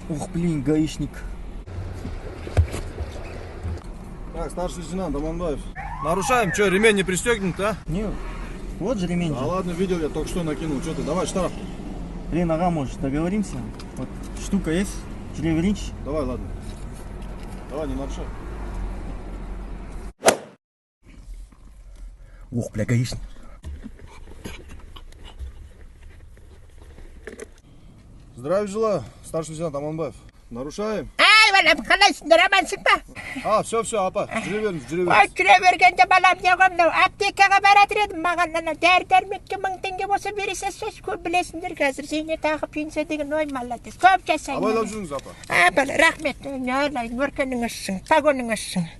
Ух, блин, гаишник. Так, старший лейтенант Аманбаев. Нарушаем, что, ремень не пристегнут, а? Не, вот же ремень. Да же. ладно, видел я, только что накинул. Что ты, давай штраф. Блин, ага, может, договоримся? Вот штука есть? Жүре. Давай, ладно. Давай, не нарушай. Ох, бля, гаишник. Здравия желаю, старший лейтенант Аманбаев. Нарушаем. Ай, балам, қалайсыңдар, амансың ба? А, все, все, апа, жүре беріңіз, жүре Ой, беріңіз. Жүре бергенде, балам, не ғой мынау, аптекаға баратыр едім, маған ана дәрі дәрмекке 1000 теңге болса бере салсайшы, көп білесіңдер қазір зейнетақы, пенсия деген, ой, молодец, көп жасайын. Абайлап жүріңіз, апа. А, бала, рахмет, айналайын, өркенің ашсын, погоның ашсын.